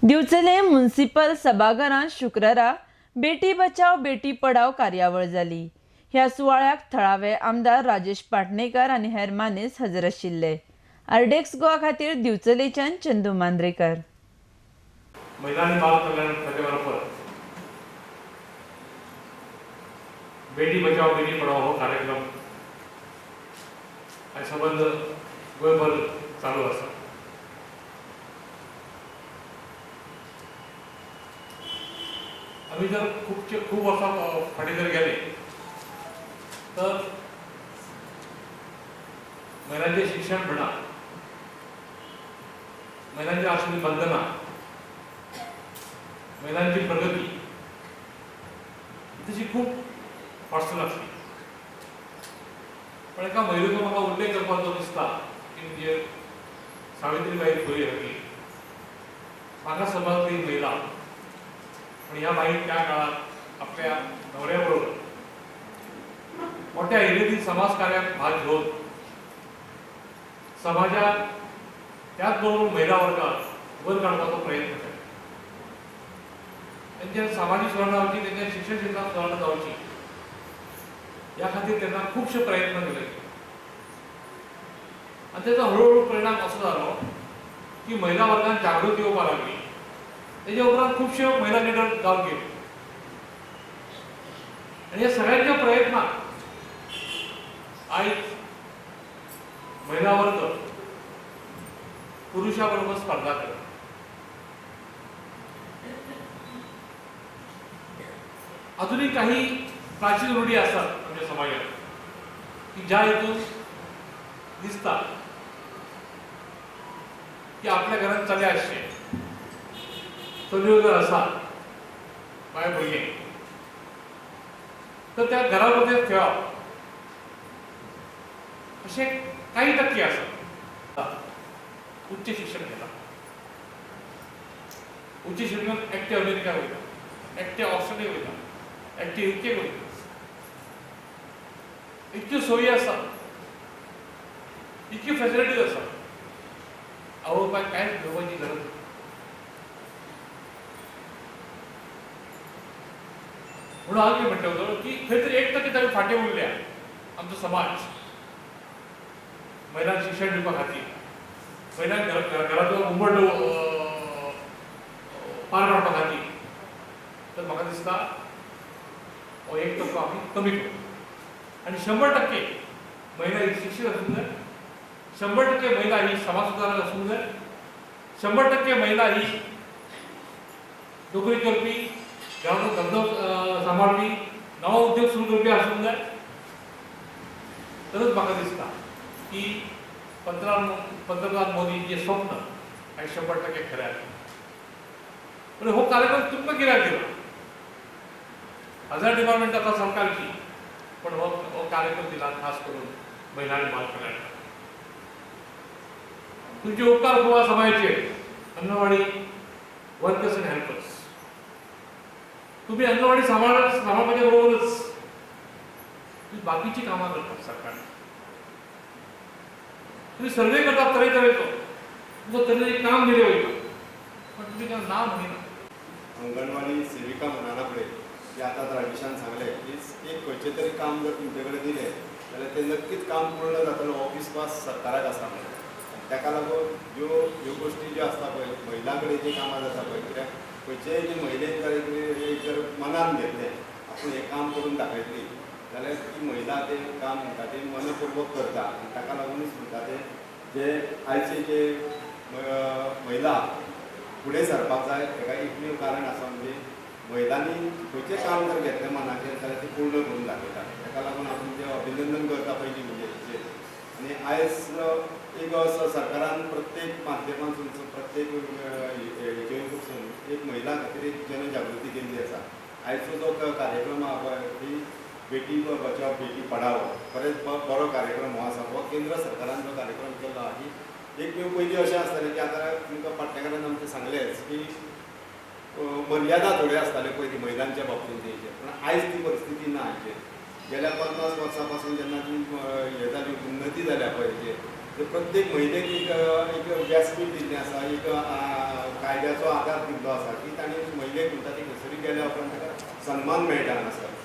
दिवचले municipal सभाघरांत शुक्रारा बेटी बचाव बेटी पढाव कार्यावळ जाली. ह्या सुवाळ्याक थळावे आमदार राजेश पाटणेकर आनी हेर मानेस्त हजर आशिल्ले. आरडेक्स गोवा खातीर दिवचलेच्यान चंदू मांद्रेकर. महिला आणि बाल कल्याण खात्यामार्फत बेटी बचाव बेटी पढाव हो कार्यक्रम आयज सबंद गोंयभर चालू आसा. आमी जर खूब वर्सां फाटीं जर गेले तर महिलांचें शिक्षण म्हणा, महिलांची आशिल्ली बंधनां, महिलांची प्रगती तशी खूब फास्ट आसली. पण एका महिलेचो म्हाका उल्लेख करपाचो दिसता की म्हणजे सावित्रीबाई फुले हांणी म्हाका समाजांतली महिला, पण ह्या बाईन त्या काळात आपल्या नवऱ्या बरोबर मोठ्या हिरेतील समाजकार्यात भाग घेवन समाजात त्याच बरोबर महिला वर्गाक वर काडपाचो प्रयत्न केलो. त्यांच्या सामाजिक सुधारणा जावची, त्यांच्या शिक्षण क्षेत्रात सुधारणा जावची ह्या खातीर त्यांना खुबशे प्रयत्न केले आनी तेचो हळूहळू परिणाम असो जालो की महिला वर्गान जागृती येवपाक लागली. तेच्या उपरांत खुबश्यो महिला लिडर जावन गेल्यो आनी ह्या सगळ्यांच्या प्रयत्नाक आयज महिला वर्ग पुरुषा बरोबर स्पर्धा करता. अजूनही काही प्राचीन रूढी आसात आमच्या समाजात की ज्या हितून दिसता की आपल्या घरात चले आसचे, चलयो जर आसा बाय भुरगें तर त्या घरामध्ये खेळप अशें काही टक्के आसा. उच्च शिक्षण घेता, उच्च शिक्षण एकटे अमेरिका वयता, एकटे ऑस्ट्रेलिया वयता, एकटे युके वयता, इतक्यो सोयी आसा, इतक्यो फॅसिलिटीज आसा, आवय बापायक कांयच घेवपाची गरज ना. म्हणून हांव कितें म्हणटा की खंय तरी 1% आमी फाटीं उरल्या आमचो समाज महिलांक शिक्षण दिवपा खातीर, महिलांक घराचो उंबरठो पार पाडपा खातीर. तर म्हाका दिसता हो 1% आमी कमी करू आनी 100% महिला ही शिक्षीत आसूंक जाय, 100% महिला ही समाज सुधारक आसूंक जाय, 100% महिला ही नोकरी करपी, घराचो धंदो सांबाळपी, नवो उद्योग सुरू करपी आसूंक जाय. तरच म्हाका दिसता की पंतप्रधान मोदींचें स्वप्न हें 100% खरें आसा. पण हो कार्यक्रम तुमकां कित्याक दिला? हजार डिपार्टमेंट आसा सरकारची, पण हो कार्यक्रम दिला खास करून महिला आनी बाल कल्याण. तुमचे उपकार गोवा समाजाचेर अंगणवाडी वर्कर्स आनी हेल्पर्स, तुमी अंगणवाडी सांबाळपाच्या बरोबरच तुमी बाकीची कामां करतात. सरकार तुमी सर्वे करतात तरेतरेचो, तुमकां तरेतरेचें काम दिलें वयता, पण तुमी केन्ना ना म्हणिना. अंगणवाडी सेविका म्हणाला पळय की आतां राजेशान सांगलें की एक खंयचें तरी काम जर तुमचे कडेन दिलें जाल्यार तें नक्कीच काम पूर्ण जातलो हो विस्वास सरकाराक आसा म्हणून. ताका लागून ह्यो ह्यो गोश्टी ज्यो आसता पळय महिलां कडेन जीं कामां जाता पळय, कित्याक खंयचेय जे महिलेन जर एक जर मनान घेतलें आपूण हें काम करून दाखयतली जाल्यार ती महिला तें काम म्हणटा तें मनपूर्वक करता. आनी ताका लागुनूच म्हणटा तें जे आयचे जे महिला फुडें सरपाक जाय हेका एकमेव कारण आसा म्हणजे महिलांनी खंयचें काम जर घेतलें मनाचेर जाल्यार तें पूर्ण करून दाखयता. ताका लागून हांव तुमचें अभिनंदन करता पयलीं म्हणजे हेचेर. आनी आयज एक असो सरकारान प्रत्येक माध्यमांतून प्रत्येक हेचेर एक महिला खातीर एक जनजागृती केल्ली आसा. आयचो जो कार्यक्रम आहा पळय की बेटी बचाव बेटी पढाओ, बरेच बरो कार्यक्रम हो आसा. हो केंद्र सरकारान जो कार्यक्रम केल्लो आहा की एकमेव पयलीं अशें आसतालें की आतां तुमकां पाटणेकारान आमचें सांगलेंच की मर्यादा थोड्यो आसताल्यो पयलीं महिलांच्या बाबतींत तेंचेर, पूण आयज ती परिस्थिती ना. हाचेर गेल्या 50 वर्सां पासून जेन्ना ती हें जाली उन्नती जाल्या पळय हेचेर, प्रत्येक महिलेक एक एक व्यासपीठ दिल्लें आसा, एक कायद्याचो आदार दिल्लो आसा की तांणी महिलेक म्हणटा ती खंयसरी गेल्या उपरांत ताका सन्मान मेळटा हांगासर.